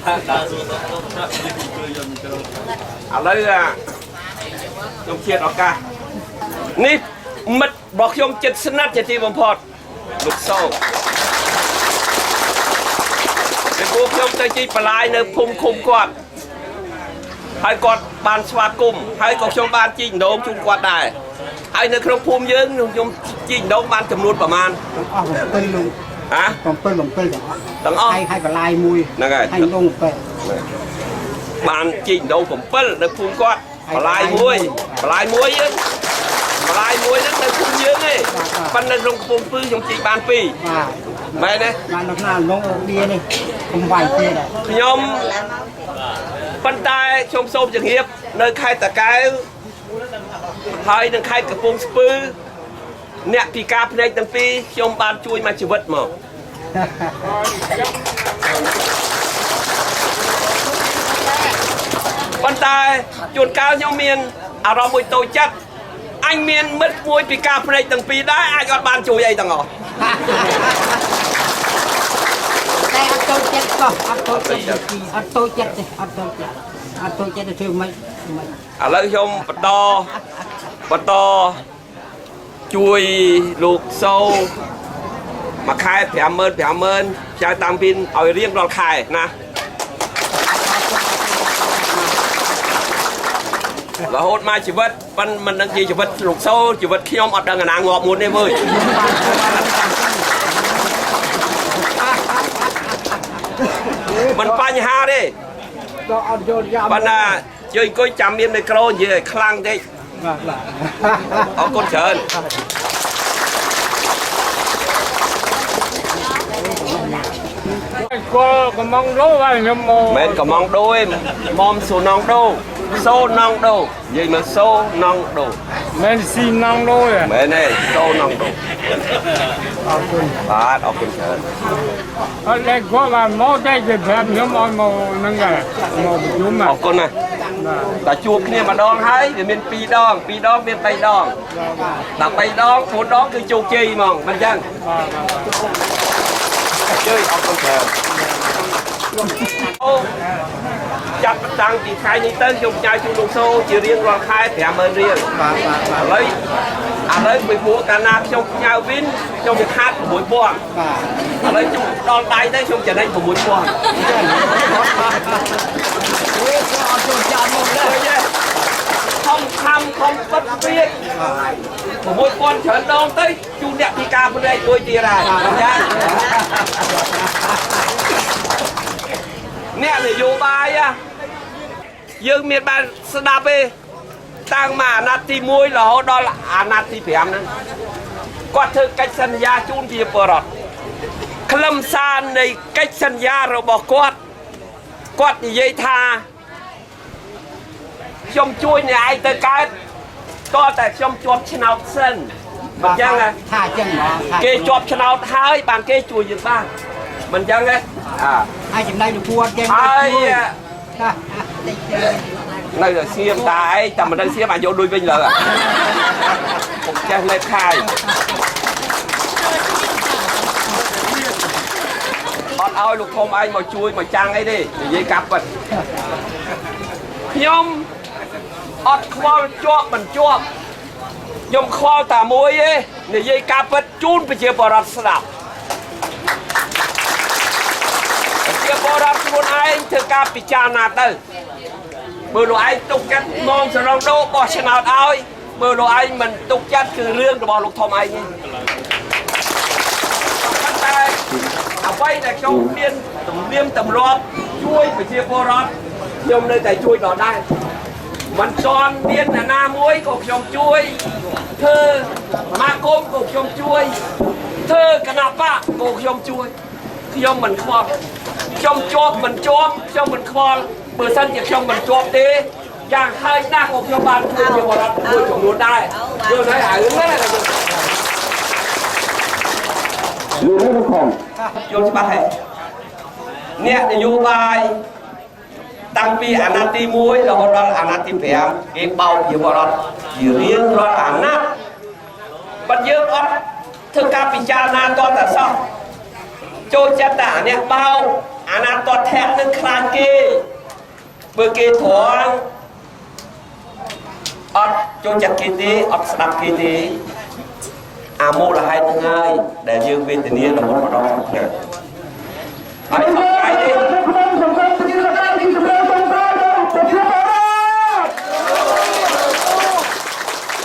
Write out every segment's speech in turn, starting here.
ឥឡូវខ្ញុំជាតិឱកាសនេះមិត្តរបស់ខ្ញុំចិត្តស្និទ្ធជាទីបំផុតលោកសូពីព្រោះខ្ញុំទៅជីកបន្លាយនៅភូមិឃុំគាត់ហើយគាត់បានស្វាគមន៍ហើយក៏ខ្ញុំបានជីកដងជូនគាត់ដែរហើយនៅក្នុងភូមិយើងខ្ញុំជីកដងបានចំនួនប្រមាណ ទាំងអស់7លោក ហ៎ 7 7ទាំងអស់ ទាំងអស់ ហើយបន្លាយមួយ ហ្នឹងហើយ ហើយដង7 បានជីកដង7នៅភូមិគាត់បន្លាយមួយបន្លាយមួយយើងបន្លាយមួយហ្នឹងនៅភូមិយើងឯងប៉ុន្តែនៅក្នុងកំពង់ស្ពឺខ្ញុំជីកបាន2 បាទ មែនទេ បាននៅក្នុងដងអូឌីនេះកុំវាយទៀតដែរ ខ្ញុំប៉ុន្តែខ្ញុំសូមជម្រាបនៅខេត្តតាកែវហើយនិងខេត្តកំពង់ស្ពឺអ្នកពិការភ្នែកទាំងពីរខ្ញុំបានជួយមកជីវិតមកប៉ុន្តែជួនកាលខ្ញុំមានអារម្មណ៍មួយតូចចិត្តអញមានមិត្តមួយពិការភ្នែកទាំងពីរដែរអាចអត់បានជួយអីទាំងអស់ តែអត់តូចចិត្តក៏អត់តូចចិត្តអត់តូចចិត្តទេអត់តូចចិត្តអត់តូចចិត្តទៅធ្វើមិនមិន ឥឡូវខ្ញុំបន្តបន្តជួយលោកសូមួយខែ50000 50000ផ្សាយតាមពីនឲ្យរៀងរាល់ខែណារហូតមកជីវិតប៉ិនមិនដឹងជាជីវិតលោកសូជីវិតខ្ញុំអត់ដឹងអាណាងាប់មុនទេវើយមិនបញ្ហាទេ ដល់អត់យល់យ៉ា ប៉ុន្តែជើងអង្គុយចាំមានមីក្រូនិយាយឲ្យខ្លាំងតិច បាទបាទ អរគុណច្រើន ស្គាល់កំងលោហើយខ្ញុំមក មិនកំងដូឯងមុំសូនងដូសូនងដូនិយាយមកសូនងដូ មែនស៊ីនងលោទេ មែនទេសូនងដូអរគុណបាទអរគុណច្រើន អត់លែងគាត់បានមកតែគេប្រាប់ខ្ញុំឲ្យមកហ្នឹងដែរមកប្រជុំ អរគុណណាស់តែជួបគ្នាម្ដងហើយវាមាន2ដង2ដងមាន3ដងតែ3ដង4ដងគឺជោគជ័យហ្មងមិនអញ្ចឹង បាទ ជើយអរគុណច្រើនអូចាប់តាំងពីថ្ងៃនេះទៅខ្ញុំផ្ញើជូនលោកសូជារៀងរាល់ខែ50000រៀល បាទបាទបាទ ឥឡូវពីព្រោះកាលណាខ្ញុំផ្ញើវិញខ្ញុំវាខាត6000 បាទ ឥឡូវជូនដល់ដៃទៅខ្ញុំចំណេញ6000 អូគាត់អត់ចូលចាំមក ឃើញទេខំខំខំបិទទៀត6000ច្រើនដងទៅជូនអ្នកពិការភ្នែកមួយទៀតហើយចាអ្នកនយោបាយយើងមានបានស្ដាប់ទេតាំងមកអាណត្តិទី1រហូតដល់អាណត្តិទី5ហ្នឹងគាត់ធ្វើកិច្ចសន្យាជូនជាពលរដ្ឋខ្លឹមសារនៃកិច្ចសន្យារបស់គាត់គាត់និយាយថាខ្ញុំជួយអ្នកឯងទៅកើតតោះតែខ្ញុំជាប់ឆ្នោតសិនមិនចឹងណា ថាអញ្ចឹងហ្មងថា គេជាប់ឆ្នោតហើយបានគេជួយយើងបានមិនចឹងទេអា ហើយចំណែកលោកពូអត់ចេះ ហើយ តិចទេ នៅតែសៀមតាឯងតែមិនដឹងសៀមអាចយកដូចវិញលើកុំចេះលេបខាយអត់ឲ្យលោកធំឯងមកជួយមកចាំងអីទេនិយាយកាប់ពិតខ្ញុំអត់ខ្វល់ជាប់មិនជាប់ខ្ញុំខ្វល់តែមួយទេនិយាយកាប់ពិតជូនប្រជាពលរដ្ឋស្ដាប់ប្រជាពលរដ្ឋខ្លួនឯងធ្វើការពិចារណាទៅបើលោកឯងទុកចិត្តមសរងដូបោះឆ្នោតឲ្យបើលោកឯងមិនទុកចិត្តគឺរឿងរបស់លោកធំឯងទេប៉ុន្តែអ្វីដែលខ្ញុំមានទំនៀមទម្លាប់ជួយប្រជាពលរដ្ឋខ្ញុំនៅតែជួយដល់ដែរមិនទាន់មានអ្នកណាមួយក៏ខ្ញុំជួយធ្វើសមាគមក៏ខ្ញុំជួយធ្វើគណៈបកក៏ខ្ញុំជួយខ្ញុំមិនខ្វល់ខ្ញុំជាប់មិនជាប់ខ្ញុំមិនខ្វល់បើសិនជាខ្ញុំមិនជាប់ទេយ៉ាងហើយណាស់ក៏ខ្ញុំបានជួយជាបរិបទមួយចំនួនដែរយល់ទេអារឿងហ្នឹងណាយល់ច្បាស់ហើយអ្នកនយោបាយតាំងពីអាណត្តិទី1រហូតដល់អាណត្តិទី5គេបោកជាបរិបទជារៀងរាល់អាណត្តិបើយើងអត់ធ្វើការពិចារណាតតែសោះចូលចិត្តតែអាអ្នកបោក អាណាតតធាក់នឹងខ្លាចគេបើគេត្រង់អត់ចូលចិត្តគេទេអត់ស្ដាប់គេទេអាមូលហេតុហ្នឹងហើយដែលយើងវេទនារហូតមកដល់ថ្ងៃហើយអត់ថ្ងៃទេ ក្នុងសង្គមប្រជាធិបតេយ្យគឺសម្រាប់សង្គ្រោះដល់ប្រជាពលរដ្ឋ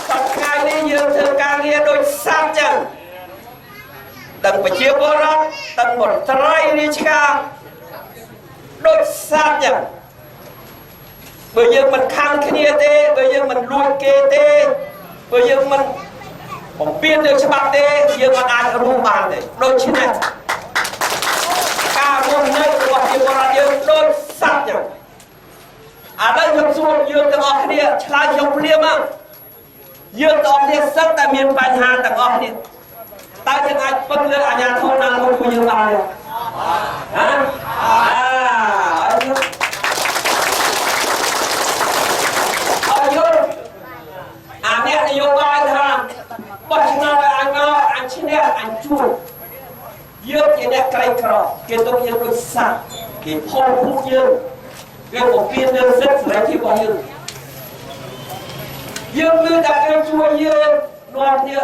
សប្តាហ៍នេះយើងធ្វើការងារដូចសត្វចឹងទាំងប្រជាពលរដ្ឋទាំងមន្ត្រីរាជការដូចសត្វចឹងបើយើងមិនខំគ្នាទេបើយើងមិនលួចគេទេបើយើងមិនបំពានលើច្បាប់ទេយើងមិនអាចរស់បានទេដូច្នេះការរស់នៅរបស់ប្រជាពលរដ្ឋយើងដូចសត្វចឹងឥឡូវខ្ញុំសួរយើងទាំងអស់គ្នាឆ្លើយខ្ញុំភ្លាមមក យើងទាំងអស់គ្នាសឹងតែមានបញ្ហាទាំងអស់គ្នាតើយើងអាចពឹងលើអាជ្ញាធរណាមួយជួយយើងបានទេហ៎អាអើយល់អាអ្នកនយោបាយថាបោះឆ្នោតឲ្យអញមកអញឈ្នះអញជួបយើងជាអ្នកក្រីក្រគេទុកយើងដូចសត្វគេផលពុកយើងគេបំពេញលើសិទ្ធិសេរីភាពរបស់យើង យើងគឺតែគេជួយយើងនាំគ្នា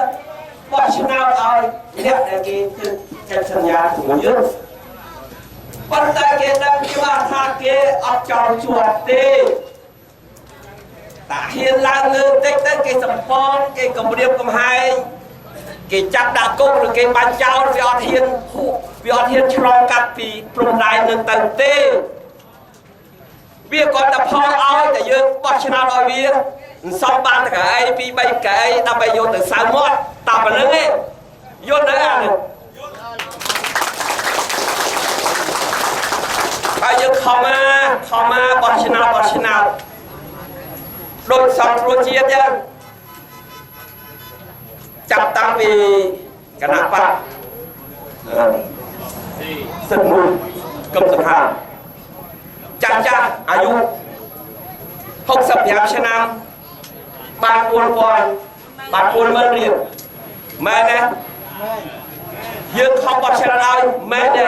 បោះឆ្នោតឲ្យអ្នកដែលគេកិច្ចសន្យាជាមួយយើងប៉ុន្តែគេដឹងច្បាស់ថាគេអត់ចង់ជួបទេតាហ៊ានឡើងលើតិចទៅគេសំពងគេគំរាមកំហែងគេចាប់ដាក់គុកឬគេបាញ់ចោលវាអត់ហ៊ានហួវាអត់ហ៊ានឆ្លងកាត់ពីព្រំដែននឹងទៅទេវាគាត់តែផលឲ្យតែយើងបោះឆ្នោតឲ្យវាសំបានតែកៅអីពីរ3កៅអីដើម្បីយកទៅសើមាត់តែប៉ុណ្្នឹងឯងយល់នៅអានេះហើយយើងខំមកខំមកបោះឆ្នោតបោះឆ្នោតដូចសង្គ្រោះជាតិចឹងចាប់តាំងពីគណៈបក្សសិទ្ធិមនុស្សគឹមសុខាចាស់ចាស់អាយុ65ឆ្នាំបាន4000បាន40000រៀលមែនទេយើងខំបោះឆ្នោតឲ្យមែនទេ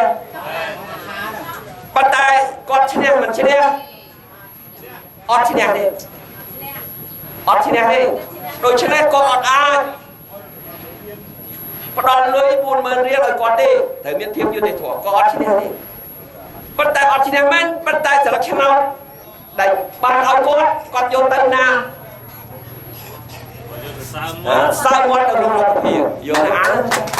ប៉ុន្តែគាត់ឈ្នះមិនឈ្នះអត់ឈ្នះទេអត់ឈ្នះទេដូច្នេះគាត់អត់អាចផ្ដល់លុយ40000រៀលឲ្យគាត់ទេត្រូវមានភាពយុត្តិធម៌ក៏អត់ឈ្នះទេប៉ុន្តែអត់ឈ្នះមែនប៉ុន្តែស្លឹកឆ្នោតដែលបានឲ្យគាត់គាត់យកទៅណាសើមាត់ទៅក្នុងរដ្ឋាភិបាលយកទៅអាន